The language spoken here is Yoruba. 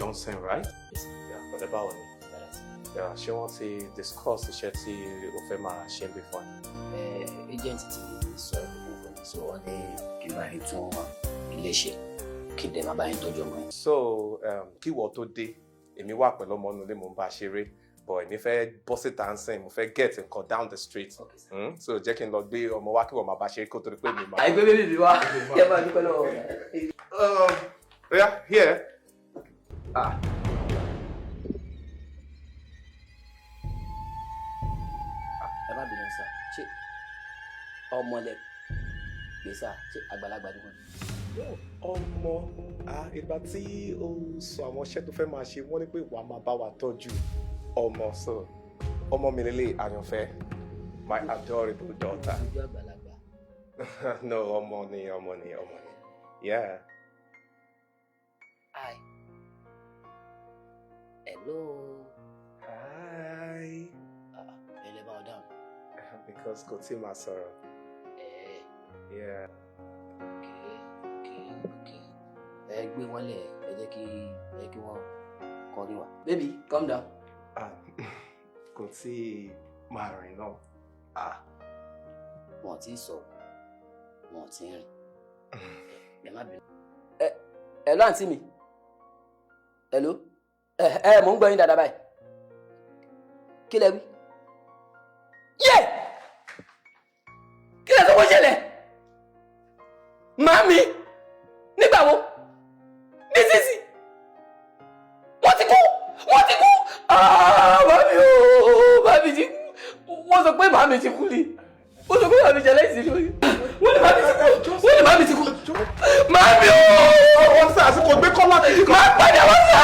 Johnson, right? Yes. Yeah, pẹ̀lẹ́, báwo ni? Yeah, ṣé wọ́n ti discuss iṣẹ́ tí o fẹ́ máa ṣe ń bí fún ẹ? Agent ti sọ everything fún mi, so wọ́n ní kí n bá yín tún ilé ṣe, kí n dẹ̀ máa bá yín tọ́jú ọmọ yín. So kí ìwọ tó dé, èmi wà pẹ̀lú ọmọ inú ilé, mò ń bá a ṣeré, but èmi fẹ́ bọ́ síta ń sìn, mo fẹ́ get nǹkan down the street. Okay, sir. So jẹ́ kí n lọ gbé ọmọ wá kí wọ́n máa bá a ṣeré kó tó di pé mi máa. Àìgbé baby mi wá, ẹ máa dúpẹ́ lọ́wọ́. Yeah, here. Ah. Ẹ má bínú sir, ṣé ọmọ lẹ gbé sir? Ṣé àgbàlagbà ni wọn? Ọmọ, ah, ìgbà tí ó sọ àwọn iṣẹ́ tó fẹ́ máa ṣe, wọ́n ní pé wàá máa bá wa tọ́jú ọmọ. So ọmọ mi lélẹ̀, àyànfẹ́, my adorable daughter. Ojú àgbàlagbà. No, ọmọ ni, ọmọ ni, ọmọ ni, yeah. Hi. Hello. Hi. Ah, ẹ lè bá ọ dáhùn. Because kò tí máa sọ̀rọ̀. Ẹ Yeah. Okay. Ẹ gbé wọn lẹ, ẹ jẹ́ kí ẹ kí wọn kọ ní wa. Baby, calm down. Ah, kò tí máa rìn náà. Ah, wọn ò tí ì sọ̀rọ̀, wọn ò tí ì rìn. Ẹ má bínú. Ẹ hello, àǹtí mi. Hello. Ẹ ẹ mò ń gbọ́ yín dáadáa báyìí. Kí lẹ wí? Yé! Kí lẹ sọ wọ́n ṣẹlẹ̀? Màámi! Nígbà wo? Nísinsìnyí! Wọ́n ti kú! Wọ́n ti kú! Ah, màámi ooo! Màámi ti kú! Wọ́n sọ pé màámi ti kú ni. Wọ́n sọ pé màámi ṣẹlẹ̀ ìsìn ni. Wọ́n ní màámi ti kú! Wọ́n ní màámi ti kú! Màámi ooo! Wọ́n sá àsìkò gbé kọ́lá. Máa padà wá sá!